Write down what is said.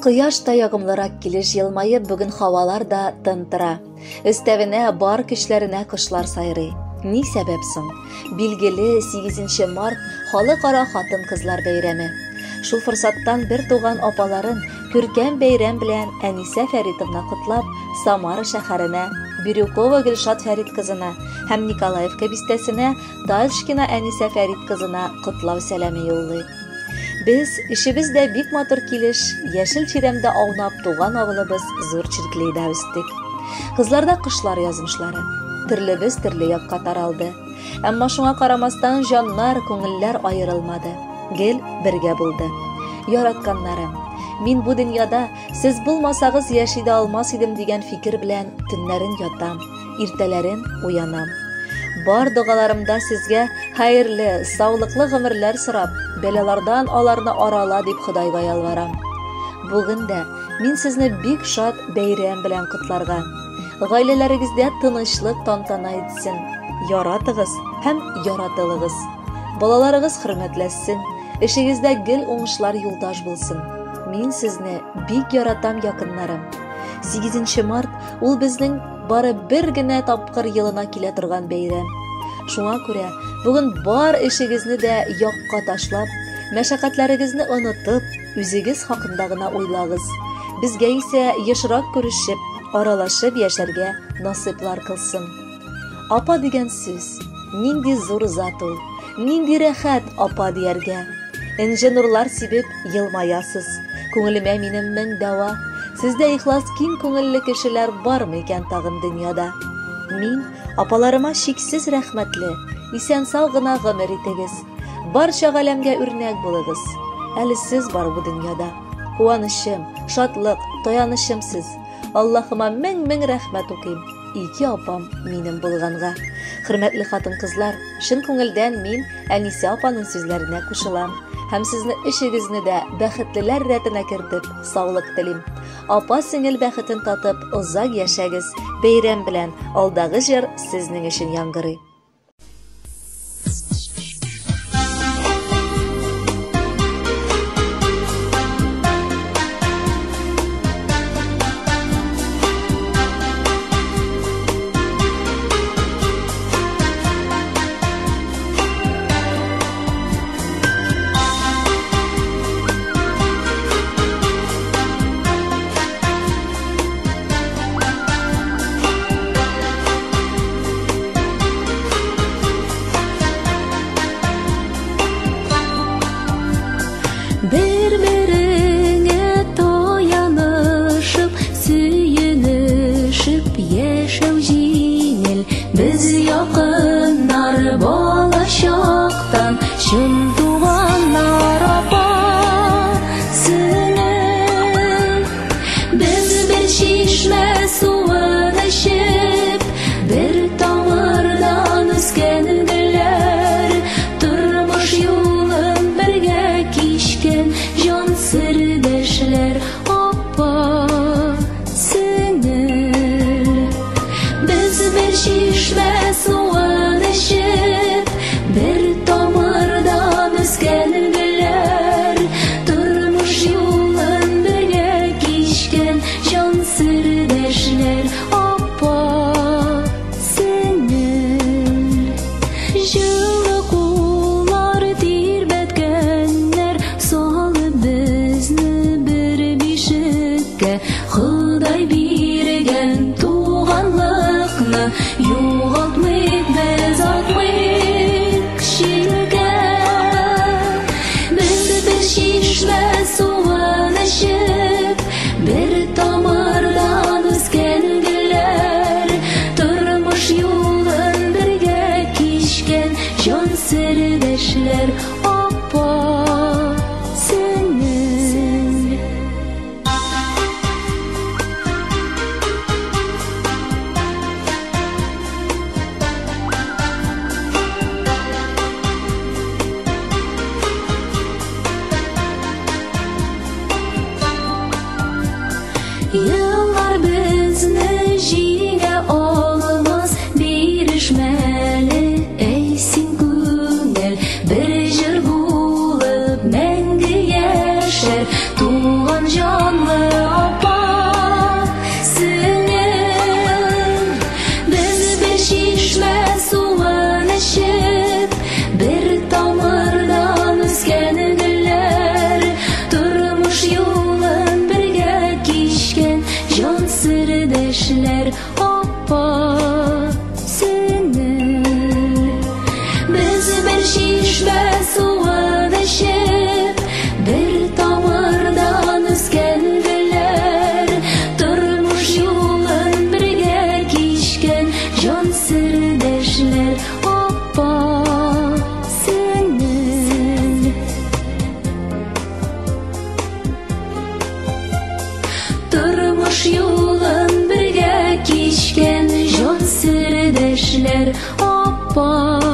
Кояш та ягымлырак килеш елмаеп, бүген һавалар да тын тора. Өстәвенә бар көчләренә кошлар сайрый. Ни сәбәп соң? Билгеле, 8 март халыкара хатын-кызлар бәйрәме. Шул форсаттан бер туган апаларын күркәм бәйрәм белән Әнисә Фәритовна котлап, Самара шәһәренә, Бирюкова Гөлшат Фәрит кызына һәм Николаевка бистәсенә Тальшкина Әнисә Фәрит кызына котлау сәламе юллый. Без өчебез дә бик матур килеш, яшел чирәмдә аунап туган авылыбыз Зур Чирклейда үстек. Кызларда кошлар язмышлары. Төрлебез төрле якка таралды. Әмма шуңа карамастан җаннар, күңелләр аерылмады. Гел бергә булды. Яратканнарым, мин бу дөньяда сез булмасагыз яши дә алмас идем дигән фикер белән төннәрен ятам, иртәләрен уянам. Бар догаларымда сезгә хәерле, саулыклы гомерләр сорап, бәлалардан аларны арала дип Ходайга ялварам. Бүген дә мин сезне бик шат бәйрәм белән котларга. Гаиләләрегездә тынычлык тантана итсен. Яратыгыз һәм яратылыгыз. Балаларыгыз хөрмәтләсен, эшегездә гел уңышлар юлдаш булсын. Мин сезне бик яратам, якыннарым. 8 март ул безнең бары бер генә тапкыр елына килә торган бәйрәм. Шуңа күрә бүген бар эшегезне дә якка ташлап, мәшәкатьләрегезне онытып, үзегез хакында гына уйлагыз. Безгә исә ешрак күрешеп, аралашып яшәргә насыйплар кылсын. Апа дигән сүз, нинди зур зат ул, нинди рәхәт апа дияргә. Энҗе нурлар сибеп елмаясыз. Күңелемә минем мең дәва. Сездә ихлас киң күңелле кешеләр бармы икән тагын дөньяда? Мин апаларыма чиксез рәхмәтле. Исән-сау гына гомер итегез. Барча галәмгә үрнәк булыгыз. Әле сез бар бу дөньяда. Куанычым, шатлык, таянычым сез. Аллаһыма мең-мең рәхмәт укыйм. Ике апам минем булганга. Хөрмәтле хатын-кызлар, чын күңелдән мин Әнисә апаның сүзләренә кушылам һәм сезне өчегезне дә бәхетлеләр рәтенә кертеп, саулык телим. Апа сеңел бәхетен татып, озак яшәгез. Бәйрәм белән, алдагы җыр сезнең өчен яңгырый. Бер-береңә таянышып, сөенешеп яшәү җиңел. Без якыннар балачактан, чын туганнар апа, сеңел. Без бер чишмә суын эчеп, бер тамырдан үскән гөлләр, тормыш юлын бергә кичкән җан сердәшләр, апа, сеңел. Без бер чишмә суын эчеп, бер тамырдан үскән гөлләр, тормыш юлын бергә кичкән җан сердәшләр, апа, сеңел. Җылы куллар тирбәткәннәр, салып безне бер бишеккә, Ходай биргән туганлыкны югалтмыйк без, атмыйк читкә. Без бер чишмә суын эчеп, бер тамырдан үскән гөлләр, тормыш юлын бергә кичкән җан сердәшләр, апа, сеңел. Еллар безне җиңә алмас, бирешмәле, әй син күңел, бер җыр булып мәңге яшәр, туган җанлы апа, сеңел. Тормыш юлын бергә кичкән җан сердәшләр, апа,